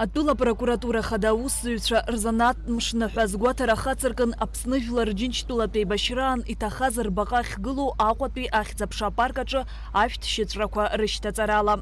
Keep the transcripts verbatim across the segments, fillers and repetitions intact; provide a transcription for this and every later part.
Атәыла апрокуратура хада аусзуҩцәа рзанааҭтә мшныҳәа азгәаҭара ахацыркын Аԥсны Жәлар Џьынџьтәылатә еибашьраан иҭахаз рбаҟа ахьгылоу Аҟәатәи ахьӡ-аԥша апарк аҿы ашәҭшьыҵәрақәа рышьҭаҵарала.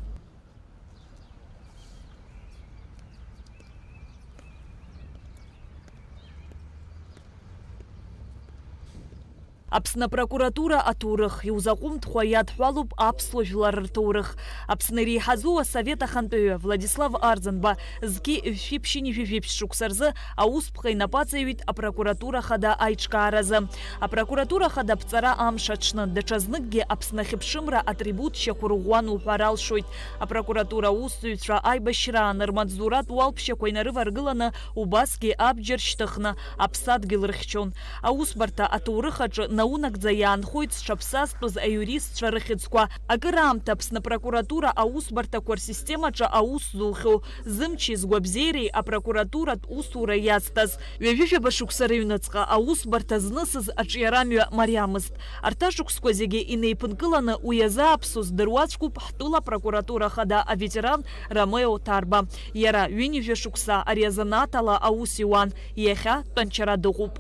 Аԥсны апрокуратура аҭоурых иузаҟәымҭхо иадҳәалоуп аԥсуа жәлар рҭоурых. Аԥсны иреиҳазу асовет ахантәаҩы Владислав Арӡынба зқьи жәшәи ԥшьынҩажәи жәиԥшь шықәса рзы аусԥҟа инапаҵаҩит апрокуратура хада аиҿкааразы. Апрокуратура хада аԥҵара амш аҽны, даҽазныкгьы Аԥсны ахьыԥшымра атрибутшьақәа рӷәӷәан уҳәар алшоит. Апрокуратура аусзуҩцәа аибашьраан рмаҵзуратә уалԥшьақәа инарываргыланы, убасгьы абџьар шьҭыхны аԥсадгьыл рыхьчон. Аусбарҭа аҭоурых аҿы наунагӡа иаанхоит зҽаԥсазтәыз аиуристцәа рыхьӡқәа. Акыраамҭа Аԥсны апрокуратура аусбарҭақәа рсистемаҿы аус зухьоу, зымчи згәабзиареи апрокуратуратә усура иазҭаз. Ҩажәижәаба шықәса рыҩныҵҟа аусбарҭа знысыз аҿиарамҩа мариамызт. Арҭ ашықәсқәа зегьы инеиԥынкыланы уи азы аԥсуа здыруаҵәҟьоуп ҳтәыла апрокуратура хада аветеран Ромео Ҭарба. Иара ҩынҩажәа шықәса ари азанааҭ ала аус иуан, иахьа тәанчара дыҟоуп.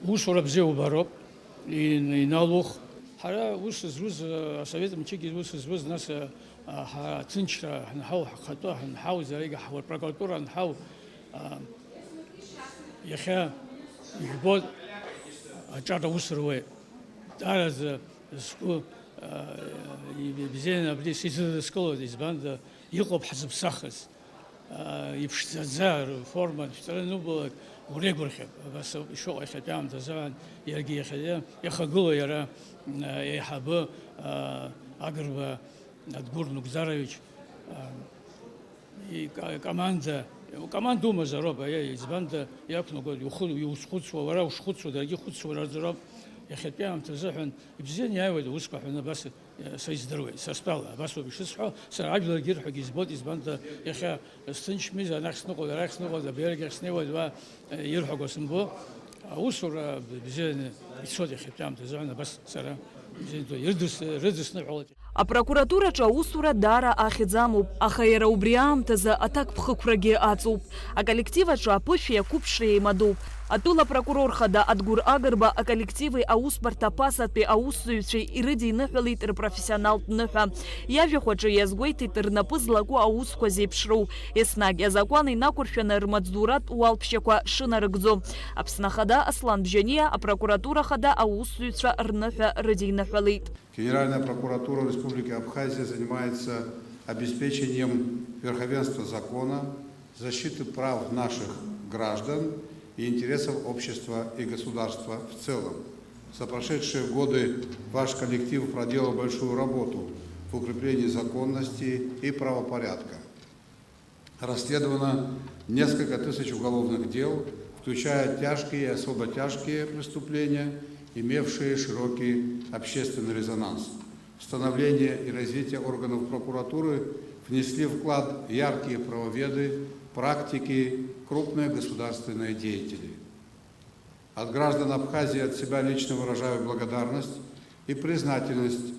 Усура бзиа убароуп, ин-, иналух. Ҳара ус зуз, асовет мчыгьы ус зуз, нас, а, ҳа-, аҭынчра ҳанҳау, ҳхатәы ҳанҳау, зегьы ҳуа-, апрокуратура анҳау, а, иахьа ижәбоит, аҿар аус руеит. Даараӡа сгәы, а, ибзианы абри сизыдыскылоит, избанда иҟоуп ҳзыԥсахыз. Иԥшӡаӡа, рформа, шәҵара анубалак, уреигәырӷьап. Абас ауп ишыҟоу иахьатәи аамҭа азыҳәан, иаргьы иахьатәи иахагылоу иара, еиҳабы, Агрба Адгәыр Нугзарович, ика-, команда, команда умазароуп, аиеи, избанда иақәнаго, иухы-, иузхәыцуа, уара ушхәыцуа, даргьы ихәыцуа раӡароуп. Иахьатәи аамҭа азыҳәан ибзианы иааиуеит аусқәа ҳәаны абас Са издыруеит, са стәала, абас ауп ишысҳәо, сара ажәларгьы ирҳәогьы избоит, избанзар, иахьа сҭынчмыз, анахь сныҟәоит, арахь сныҟәоит, абиарагьы ахь снеиуеит, уа, э, ирҳәогьы сымбо, аусура бзианы ицоит иахьатәи аамҭазы, абас сара бзианы ирдыс-, рыдысныҳәалоит. Апрокуратураҿы аусура даара ахьӡ амоуп, аха иара убри аамҭазы аҭакԥхықәрагьы аҵоуп. Аколлектив аҿы аԥышәеи ақәыԥшреи еимадоуп. Атәыла апрокурор хада Адгәыр Агрба аколлективи аусбарҭа ԥасатәи аусзуҩцәеи ирыдиныҳәалеит рпрофессионалтә ныҳәа. Иажәахә аҿы иазгәеиҭеит рнапы злаку аусқәа зеиԥшроу, еснагь азакәан инақәыршәаны рмаҵзуратә уалԥшьақәа шынарыгӡо. Аԥсны Ахада Аслан Бжьаниа апрокуратура хада аусзуҩцәа рныҳәа рыдиныҳәалеит. Генеральная прокуратура Республики Абхазия занимается обеспечением верховенства закона, защиты прав наших граждан и интересов общества и государства в целом. За прошедшие годы ваш коллектив проделал большую работу в укреплении законности и правопорядка. Расследовано несколько тысяч уголовных дел, включая тяжкие и особо тяжкие преступления, имевшие широкий общественный резонанс. В становление и развитие органов прокуратуры внесли вклад яркие правоведы, практики, крупные государственные деятели. От граждан Абхазии от себя лично выражаю благодарность и признательность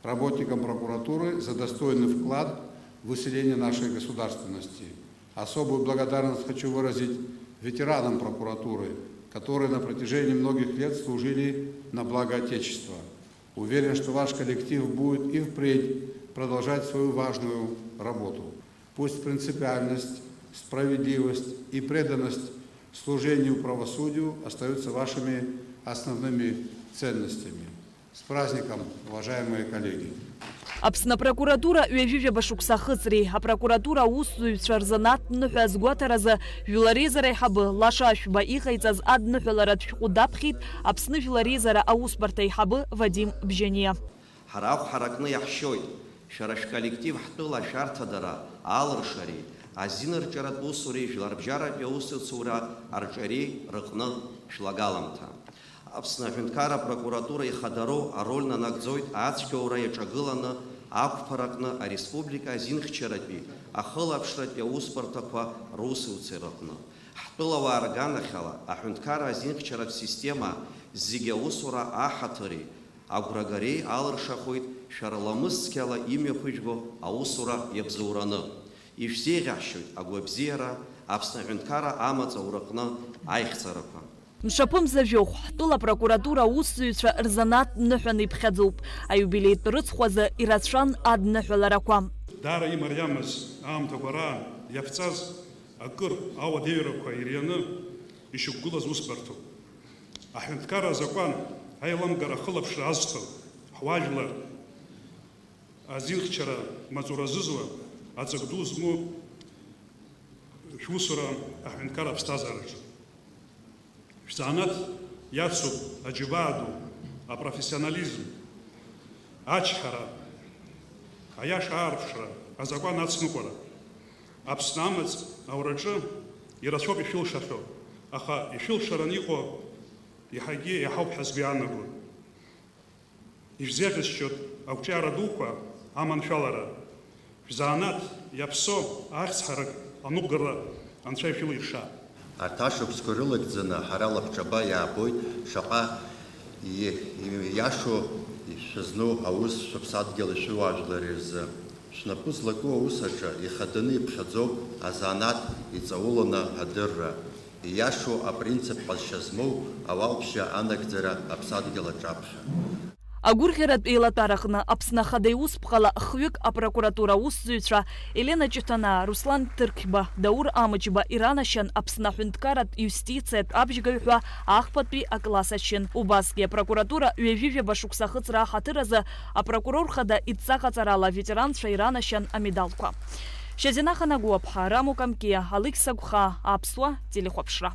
работникам прокуратуры за достойный вклад в усиление нашей государственности. Особую благодарность хочу выразить ветеранам прокуратуры, которые на протяжении многих лет служили на благо Отечества. Уверен, что ваш коллектив будет и впредь продолжать свою важную работу. Пусть принципиальность, справедливость и преданность служению правосудию остаются вашими основными ценностями. С праздником, уважаемые коллеги! Аԥсны апрокуратура ҩажәижәаба шықәса ахыҵреи апрокуратура аусзуҩцәа рзанааҭтә ныҳәа азгәаҭаразы жәлар реизара аиҳабы Лаша Ашәба иҟаиҵаз адныҳәаларатә шәҟәы даԥхьеит Аԥсны жәлар реизара аусбарҭа аиҳабы Вадим Бжьаниа. Ҳара ахә ҳаракны иаҳшьоит, шәара шәколлектив ҳтәыла ашәарҭадара, алыршареи, азинарҿиаратә усуреи, жәларбжьаратәи аусуцәа арҿиареи рыҟны шәлагаламҭа. Аԥсны аҳәынҭқарра апрокуратура ихадароу ароль нанагӡоит ацәгьоура иаҿагыланы ақәԥараҟны ареспублика азинхьчаратәи, ахылаԥшратәи аусбарҭақәа русуцәа рыҟны. Ҳтәылауаа рганахьала аҳәынҭқарра азинхьчаратә система зегьы аусура аҳаҭыри агәрагареи алыршахоит шәара ламыс цқьала имҩаԥыжәго аусура иабзоураны. Ишәзеиӷьаҳшьоит агәабзиара Аԥсны аҳәынҭқарра амаҵ аураҟны аихьӡарақәа. Мшаԥымза жәохә, ҳтәыла апрокуратура аусзуҩцәа рзанааҭ ныҳәаны иԥхьаӡоуп. Аиубилеитә рыцхә азы ирацәан адныҳәаларақәа. Даара имариамыз аамҭақәа раан иаԥҵаз акыр ауадаҩрақәа ирианы ишьақәгылаз усбарҭоуп. Аҳәынҭқарра азакәан аиламгара ахылаԥшра азҭо, ҳуаажәлар азинхьчара маҵура зызуа, аҵак ду змоу шәусура аҳәынҭқарра аԥсҭазаараҿы. Шәзанааҭ иацуп аџьабаа ду, апрофессионализм, ачҳара, аиаша аарԥшра, азакәан ацныҟәара. Аԥсны амаҵ аураҿы ирацәоуп ишәылшахьоу, аха ишәылшараны иҟоу иаҳагьы иаҳауп ҳәа сгәы иаанагоит. Ишәзеиӷьасшьоит ақәҿиара дуқәа, аманшәалара. Шәзанааҭ иаԥсоу ахьӡ ҳарак аныҟәгара Анцәа ишәылирша. Арҭ ашықәсқәа рылагӡаны ҳара лабҿаба иаабоит шаҟа и-, ииашоу шәызну аус шәыԥсадгьыли шәыуаажәлари рзы. Шәнапы злаку аус аҿы ихаданы иԥхьаӡоуп азанааҭ иҵауланы адырра, ииашоу апринцип ҟазшьа змоу ауалԥшьа анагӡара аԥсадгьыл аҿаԥхьа. Агәырӷьаратә еилатәараҟны Аԥсны Ахада иусԥҟала хҩык апрокуратура аусзуҩцәа Елена Ҷыҭанаа, Руслан Ҭырқьба, Даур Амыҷба иранашьан Аԥсны аҳәынҭқарратә иустициатә абжьгаҩ ҳәа ахԥатәи акласс ачын. Убасгьы апрокуратура ҩажәижәаба шықәса ахыҵра аҳаҭыр азы апрокурор хада идҵа ҟаҵарала аветеранцәа иранашьан амедалқәа. Шьазина Ханагәаԥҳа, Рамо Камкиа, Алықь Сагәхаа, Аԥсуа телехәаԥшра.